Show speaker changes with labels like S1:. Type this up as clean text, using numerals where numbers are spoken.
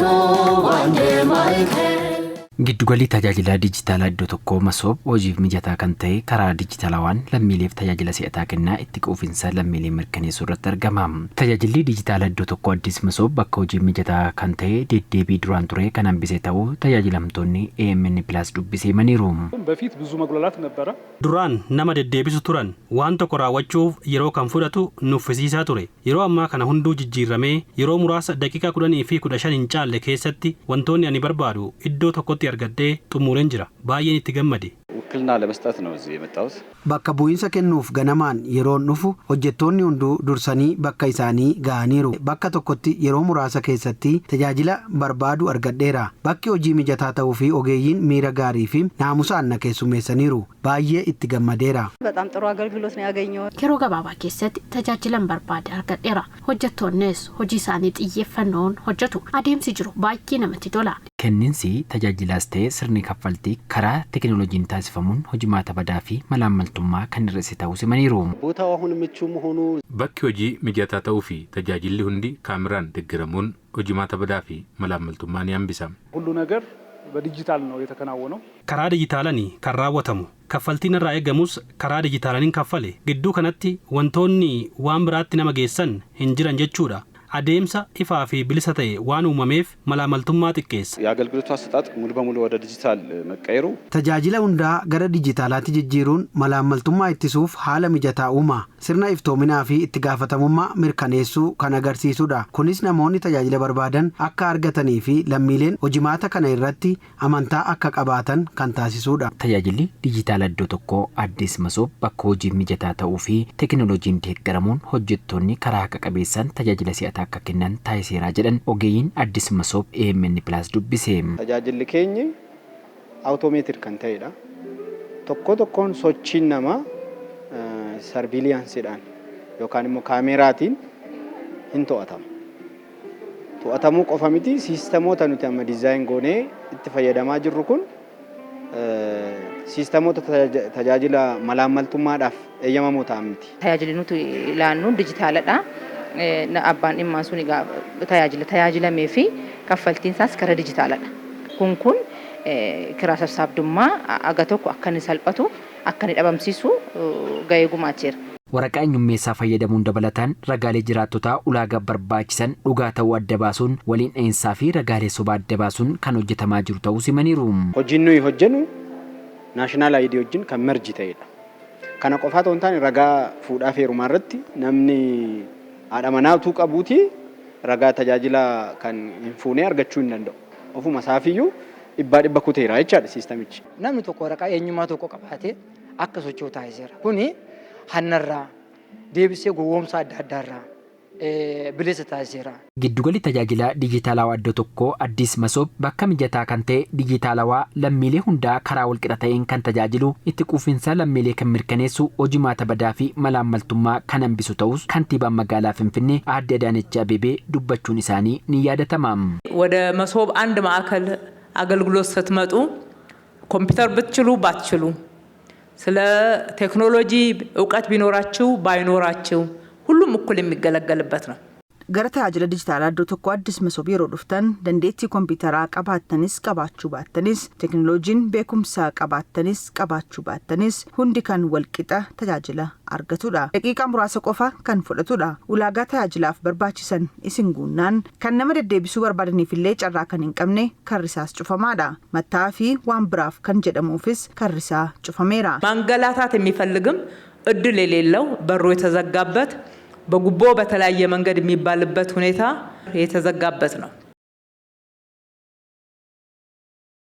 S1: Wande Michael.
S2: Giddugalli tajaajila dijitaalaa iddoo tokkoo Masoob hojiif mijataa kan ta'e karaa dijitaalawaan lammiileef tajaajila si'ataa kennaa itti quufinsa lammiilee mirkaneessuu irratti argama. Tajaajilli dijitaalaa iddoo tokkoo Addis Masoob bakka hojiif mijataa kan ta'e deddeebii duraan ture kan hambise ta'uu tajaajilamtoonni AMN Plus dubbisee himaniiru.
S3: በፊት ብዙ መጉላላት ነበረ።
S4: Duraan nama deddeebisu turan. Waan tokko raawwachuuf yeroo kan fudhatu nuffisiisaa ture. Yeroo ammaa kana hunduu jijjiiramee yeroo muraasa daqiiqaa 10 fi 15 hin caalle keessatti wantoonni ani barbaadu iddoo tokkotti argadhee xumureen jira. Baay'een itti gammade.
S5: ውክልና ለመስጠት ነው እዚህ የመጣሁት።
S6: Bakka bu'iinsa kennuuf ganamaan yeroon dhufu hojjettoonni hunduu dursanii bakka isaanii ga'aniiru. Bakka tokkotti yeroo muraasa keessatti tajaajila barbaadu argadheera. Bakki hojii mijataa ta'uu fi ogeeyyiin miira gaarii fi naamusaan na keessummeessaniiru. Baay'ee itti gammadeera.
S7: በጣም ጥሩ አገልግሎት ነው ያገኘሁት።
S8: Yeroo gabaabaa keessatti tajaajilan barbaade argadheera. Hojjettoonnis hojii isaanii xiyyeeffannoon hojjetu. Adeemsi jiru baay'ee namatti tola.
S2: Kenniinsi tajaajilaas ta'e sirni kaffaltii karaa teekinooloojiin taasifamuun hojimaata badaa fi malaammaltummaa kan hir'ise ta'uu himaniiru.
S9: ቦታው አሁን ምቹ መሆኑ
S10: Bakki hojii mijataa ta'uu fi tajaajilli hundi kaameraan deeggaramuun hojimaata badaa fi malaammaltummaa ni hambisa.
S3: ሁሉ ነገር በዲጂታል ነው የተከናወነው።
S4: Karaa dijitaalanii kan raawwatamu. Kaffaltiin irraa eegamus karaa dijitaalaniin kaffale. Gidduu kanatti wantoonni waan biraatti nama geessan hin jiran jechuudha. Adeemsa ifaa fi bilisa ta'e waan uumameef malaamaltummaa xiqqeessa.
S5: የአገልግሎቱ አሰጣጥ ሙሉ በሙሉ ወደ ዲጂታል መቀየሩ
S6: Tajaajila hundaa gara dijitaalaatti jijjiiruun malaammaltummaa ittisuuf haala mijataa uuma. Sirna iftoominaa fi itti gaafatamummaa mirkaneessuu kan agarsiisudha. Kunis namoonni tajaajila barbaadan akka argatanii fi lammiileen hojimaata kana irratti amantaa akka qabaatan kan taasisudha.
S2: Tajaajilli dijitaala iddoo tokkoo Addis Masoob bakka hojii mijataa ta'uu fi teekinooloojiin deeggaramuun hojjettoonni karaa haqa qabeessaan tajaajila si'ataa akka kennan taasiseera jedhan ogeeyyiin Addis Masoob AMN Plus dubbise.
S9: Tajaajilli keenyi automated kan ta'edha. Tokko tokkoon sochiin namaa surveillanceiidhaan yookaan immoo kaameraatiin hin to'atama. To'atamuu qofa miti, systemoota nuti amma design goonee itti fayyadamaa jirru kun systemoota tajaajila malaammaltummaadhaaf eeyyamamoo ta'an miti.
S11: Tajaajilli nuti laannu dijitaaladha. Abbaan dhimmaa sun tajaajila tajaajilamee fi kaffaltiin isaas karaa dijitaaladha. Kun kiraa sassaabdummaa aga tokko akka inni salphatu, akka inni dhabamsiisu gahee gumaacheera.
S2: Waraqaa eenyummeessaa fayyadamuun dabalataan ragaalee jiraattotaa ulaagaa barbaachisan dhugaa ta'uu adda baasuun, waliin dhahinsaa fi ragaalee sobaa adda baasuun kan hojjetamaa jiru ta'uu himaniiru.
S9: Hojiin nuyi hojjennu national ID wajjin kan merge ta'edha. Kana qofaa otoo hin taane, ragaa fuudhaa fi heerumaa irratti namni haadha manaa utuu qabuuti ragaa tajaajila kan hin fuunee argachuu hin danda'u. Ofuma isaafiyyuu dhibbaa dhibba kuteera jechaadha systemichi.
S12: Namni tokko waraqaa eenyummaa tokko qabaatee akka socho'u taasiseera. Kuni hannarraa deebisee gowwoomsa adda addaarraa bilisa taasiseera.
S2: Giddugalli tajaajila dijitaalawaa iddoo tokkoo Addis Masoob bakka mijataa kan ta'e, dijitaalawaa lammiilee hundaa karaa walqixa ta'een kan tajaajilu, itti quufinsa lammiilee kan mirkaneessu, hojimaata badaa fi malaammaltummaa kan hambisu ta'us kantiibaan magaalaa Finfinnee Aadde Adaanech Abeebee dubbachuun isaanii ni yaadatama.
S13: ወደ መሶብ አንድ ማዕከል አገልግሎት ስትመጡ ኮምፒውተር ብትችሉ ባትችሉ፣ ስለ ቴክኖሎጂ እውቀት ቢኖራችሁ ባይኖራችሁ፣ ሁሉም እኩል የሚገለገልበት ነው።
S14: Gara tajaajila dijitaalaa iddoo tokko Addis Masoob yeroo dhuftan dandeettii kompiitaraa qabaattanis qabaachuu baattanis, teekinooloojiin beekumsaa qabaattanis qabaachuu baattanis, hundi kan walqixa tajaajila argatudha. Daqiiqaa muraasa qofa kan fudhatudha. Ulaagaa tajaajilaaf barbaachisan isin guunnaan kan nama deddeebisuu barbaadaniif illee carraa kan hin qabne karrisaas cufamaadha. Mattaa fi waan biraaf kan jedhamuufis karrisaa cufameera.
S13: ማንገላታት የሚፈልግም እድል የሌለው፣ በሩ የተዘጋበት፣ በጉቦ በተለያየ መንገድ የሚባልበት ሁኔታ የተዘጋበት ነው።